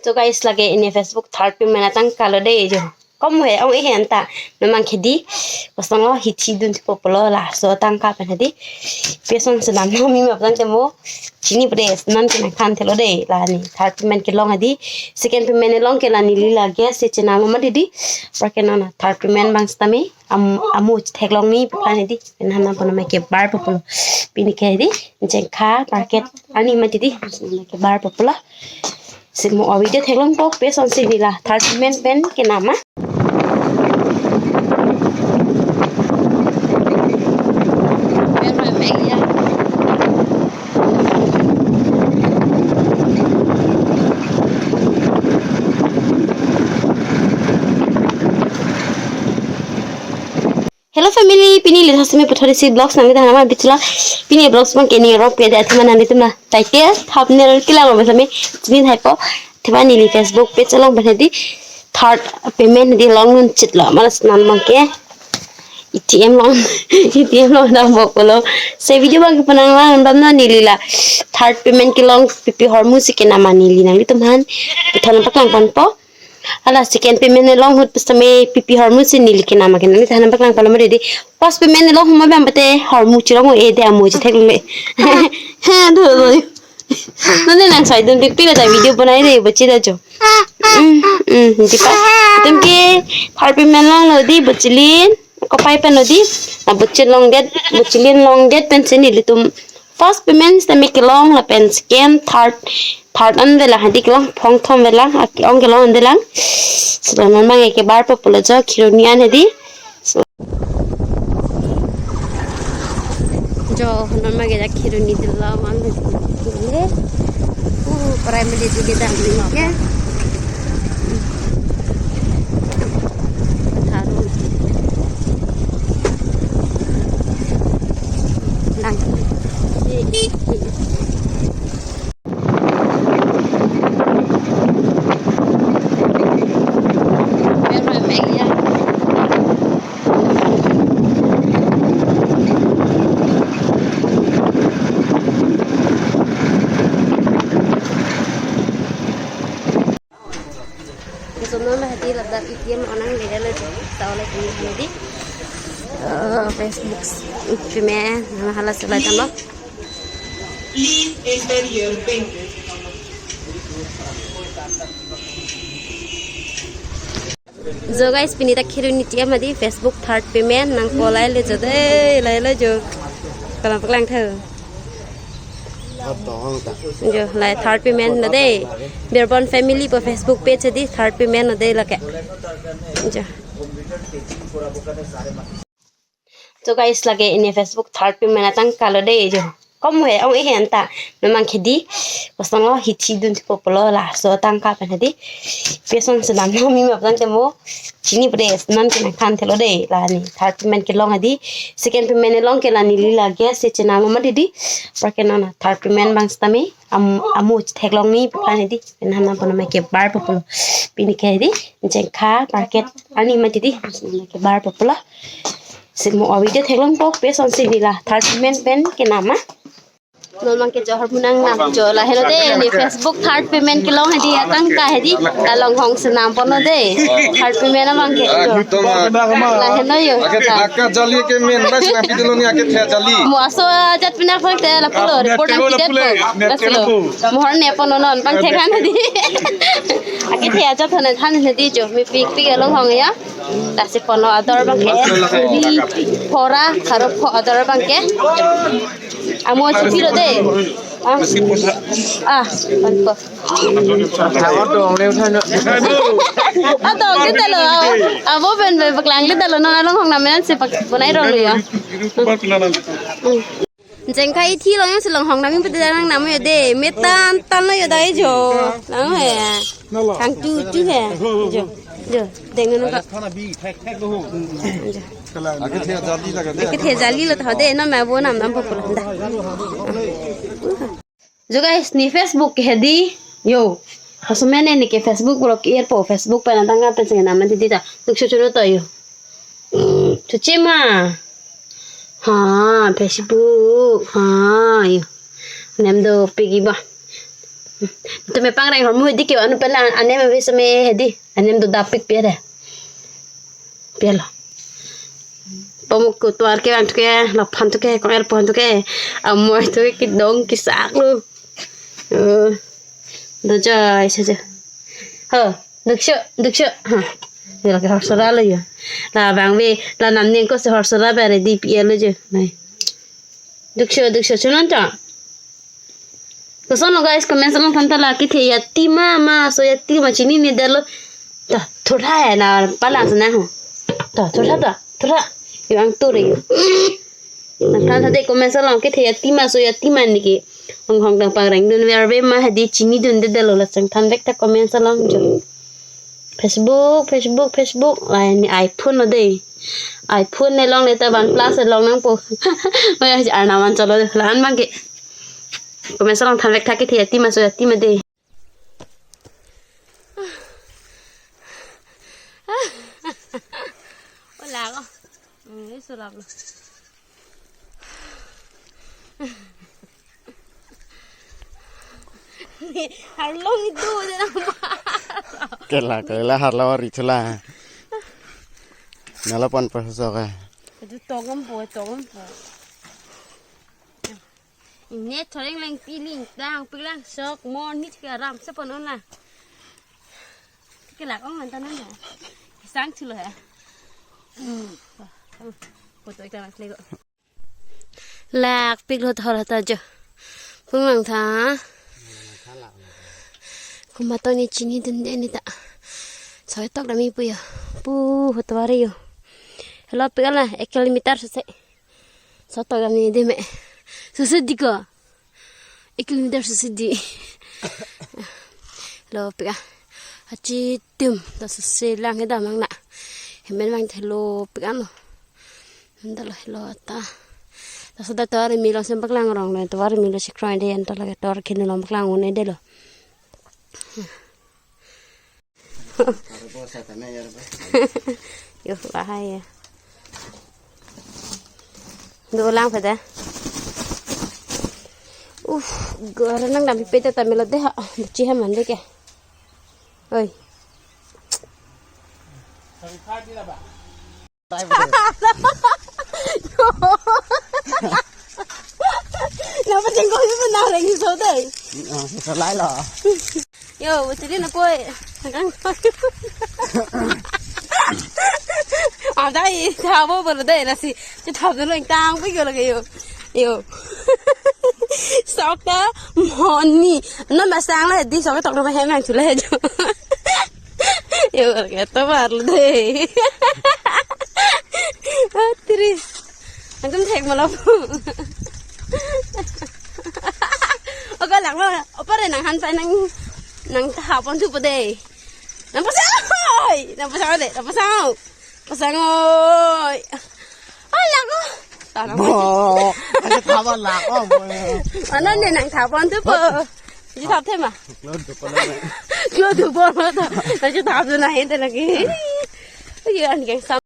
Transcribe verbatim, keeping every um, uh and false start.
So guys, lake ini Facebook third payment atangka lo dei jo. Kom he ong ehe anta. Memang kedi kosong lo hithi dun tipo polo laso atangka pen hedi. Peson senam no mi map tang temo. Chini pres nan chenam khan thelo dei la ni. Third payment kelong hedi. Second payment long ke la neli la gas si chenam lo ma dei di. Parke non third payment bang sitame. Am, amu theklong ni peplan hedi. Pen hana pon ma kebar po polo. Pini ke hedi. Jengkha parke ani ma dei di. Kebar po polo. Simo awi de theklong po peson si neli la third payment pen kenam ma. Hello family, pini le thasme puthot isi vlogs nangli than ma bichla. Pini vlogs bang keni rok pe de athema nangli tum na. Title, thumbnail kelang lo same. Pini thai po. Thema neli Facebook page along pen hedi third payment hedi long nun chit lo. Malas nan bang ke A T M long. A T M long dam bok lo. Se video bang ke penang lang dam na neli la. Third payment kelong pipi hormu si kenam ma neli nangli tum han. Puthot paklang pon po. Hala second payment along ahut pusitame pipi hormu si neli kenam ma kenam ni than paklang pon lo ma dei di. First payment along ahut ma bang pate hormu chirong e de amu chithek le. Ha do do. Nonne nang sai dun pipi la ta video banai de bachi da jo. Hmm, hmm, di pa. Tum ke third payment long lo di bachilin. Kopai pen lo di. Na bachil long det, bachilin long det pen si neli tum First payment sitame kelong lapen second, third, third an velang hedi kelong phong thom velang, ake ong kelong an velang. So non bang kebar po polo jo Kheroni an hedi. So jo non bang ke ja Kheroni dilo man hedi. Uh, primary dili dan ya. Tharu. Lang. Sono la hadi ladak A T M onang le le ta ole kini hadi. Eh, Facebook payment nama hala selai tamo. Please enter your pin. So guys, pini ta Kheroni A T M hadi Facebook third payment nangpo, lai le jo dei, lai le jo. Kalam paklang tha. Jo, lai third payment lo dei. Birbon family po Facebook page hadi third payment lo dei lake. Jo. So guys, lake ini Facebook third payment atangka lo dei jo. Kom he ong ehe anta. Memang kedi kosong lo hithi dun tipo polo laso atangka pen hadi. Peson senam no mi map tang temo. Chini pres nan chenam khan thelo dei la ni. Third payment kelong hadi. Second payment long ke la neli la gas si chenam lo ma dei di. Parke non third payment bang sitame. Am, amu theklong ni peplan hedi. Pen hana pon ma kebar po polo. Pini ke hedi. Jengkha parke ani ma dei di. Kebar po polo. Simo awi de theklong po peson si neli la third payment pen kenam ma. Non bang ke jo hormu nangnam jo la heno dei ni Facebook third payment kelong hedi atangka hedi. Along hong senam pon lo dei. Third payment abang ke jo. La heno jo. Ake thak jali ke men bas na pidilo ni ake thak jali. Mo aso ajat pina phang te lapulo report nangpidet po. Lapulo. Mohor ne pon non bang thek han hedi. Ake thak ajat han han hedi jo. Mi pikri along hong ya. Lasi pon lo ador bang ke. Di phora kharop pho ador bang ke. Amo chuti lo dei. Ah. Ah, pon po. Adong le tha lo. Abo ben be paklang le tha lo, non along hong nam men si pak bonai rong lo ya. Jengkha ithi long yang si long hong nam pete nangnam yo dei. Metan tan lo yo dei jo. Lang he. Kang tu tu he. Jo. Jo. Deng no ka. Ake thak jali lake dei. Ake thak jali lo tha dei, non ma bo nam nam po polo da. Jo guys, ni Facebook ke hedi. Yo. Hosomene ni ke Facebook lo ke er po, Facebook pen atangka pen si kenam ma dei di ta. Tuk cho cho to yo. Chuche ma. Ha, Facebook. Ha, yo. Nem dopik ba. Tumi pangreng hormu hedi ke anu pela anem ave seme hedi. Anem do dapik pia de. Pia lo. Pamuk kotovar ke antu ke, laphan tu ke, konger pon tu ke. Amoi tu ke kidong kisak lo. Eh, do jai saja. Ha, dukso, dukso. Ha. Ni lake horsora lo yo. Labang ave, la namning ko si horsora ba ready pia lo jo. Nai. Dukso, dukso, chunang ta. Koson lo guys, comment along than tha la kethe yati ma, ma aso yati ma chinine detlo. Ta, thotha ya na palang sana ho. Ta, thotha ta, thotha. Yo ang turi yo. Nang than tha de comment along kethe yati ma aso yati ma neke. Hong hong dang pangreng dun ver ave ma hedi chinidunde detlo, la chang than vek tha comment along jo. Facebook, Facebook, Facebook. Ai ni iPhone lo de. iPhone ne long le ta OnePlus ne long nangpo. Maya arnam an cholo de. La-an bang ke. Comment along than vek tha kethe yati ma aso yati ma de. Hola ko. Hmm, eso lap lo. Harlong itu je nang. Kela, kela harlong ri chula. Nala pon pa so ka. Itu tongam po, tongam po. Ini thoreng leng piling tang pilang sok mon ni ke ram se pon on la. Ke lak ong antan na. Sang chulo ya. Hmm. Foto iklan lego. Lak pik lo thor ta jo. Pung lang tha. Komat tong ne chinidunde ne ta. Soi tok dam-i pu yo. Pu hotovar yo. Helo pik ala ek kilometer sese. Soi tok dam-i de me. Sese di ko. Ek kilometer sese di. Lo pik a. Achitum ta sese lang he dam nang na. Hemen vang thelo pik an lo. Henda lo helo ta. Ta sada tovar armi lo sem paklang rong lo. Tovar armi lo sikroi de anta lake tovar kinu lo paklang un-e detlo. Yo, bahaya. Dolang pada. Uh, gara nang dam pipe ta melo de ha. Buchi ha man de ke. Oi. Napa jengkol itu pernah lagi so deh. Ah, so lai lo. Yo, tadi na poi. Kang. Ada i, thabo bolo deh nasi. Ci thabo lo tang pi yo lagi yo. Yo. Sok ta moni. Na masang la di sok tok na hem yang chula jo. Yo, ketovar lo deh. Atri. Angkum thek malo. Oka lang ma. Opa re nang han pa nang, nang ha pon thupo deh. Nang pasang oi. Nang pasang deh. Nang pasang. Pasang oi. Ai lang ko. Tanang. Bo. Aja thaba lang ko. Ano ne nang ha pon thupo. Ji thap the ma. Lo thupo lo. Lo thupo lo. Aja thap tu na hente lagi. Ayo an keng sam.